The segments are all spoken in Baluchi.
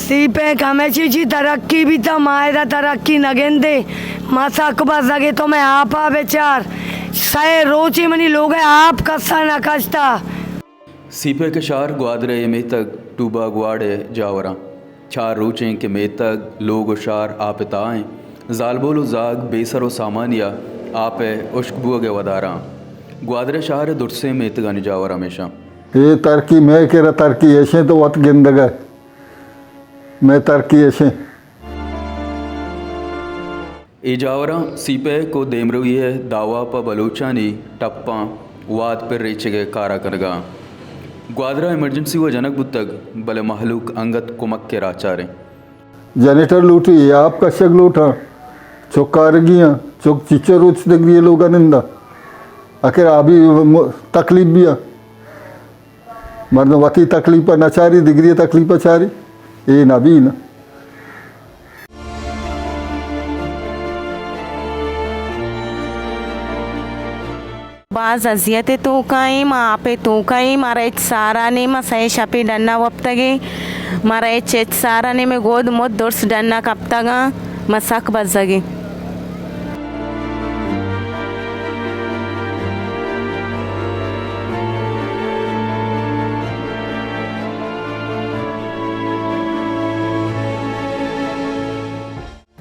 سی پیک ہمیشی چی ترقی بیتا، ما ادا ترقی نہ گندے۔ ما سک بزگے، تو مئے آپا بچار۔ سئے روچے منی لوگ ء آپ کسا نہ کشتا۔ سی پیک ء شہر گوادر ء میتگ ٹوبہ گواڑ ء جاوراں۔ چار روچیں کہ میتگ، لوگ و شہر آپ ء تہا انت۔ زالبول و زاگ بے سر و سامانی ء آپ ء ہشک بوگ ء وداراں۔ گوادر ء شہر ء درسیں میتگانی جاور ہمیشاں۔ اے ترقی مئے کرا ترقی ایشیں تو وت گندگ ء۔ مئے ترقی ایشیں۔ اے جاوراں سی پیک و دیمروی ء دعوی پہ بلوچانی ٹپاں واد پر ریچگ ء کارا کنگا۔ گوادر ء ایمرجنسی و جنگ بوتگ، بلے مہلوک انگت کمک ء راچاریں۔ جنریٹر لوٹی، آپ کشگ لوٹاں، چک آرگی آں، چک چچو روچ دگری لوگا نندا۔ اکر آبی م-، تکلیف بیا۔ مردم وتی تکلیف ء نہ چاری، دگری ء تکلیف ء چاری، اے نہ بی نا۔ باز اذیت ء توکا ایں، ما آپ ء توکا ایں، مارا ہچ سارا نے، ما سئے شپے ڈنا وپتگ ایں، مارا ہچ، ہچ سارا نے، مئے گود مد درس ڈنا کپتگاں، ما سک بزگ ایں۔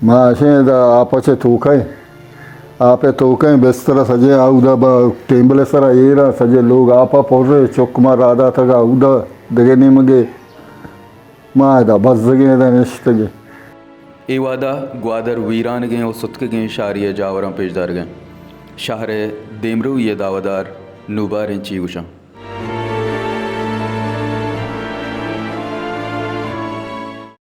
ما اشیں ادا آپ ء چہ توکئیں، آپ ء توکئیں بستر ء سجیں اودا با ٹیمبل ء سرا ایراں، سجیں لوگ آپ ء پر ء چک ما راہ داتگ ء اودا دگہ نیمگے ما ادا بزگیں ادا نشتگیں۔ اے وہدا گوادر ویرانگیں و ستکگیں شہری ء جاوراں پیش دارگیں۔ شہر ء دیمروی ء دعویدار نوباریں چی گوشاں؟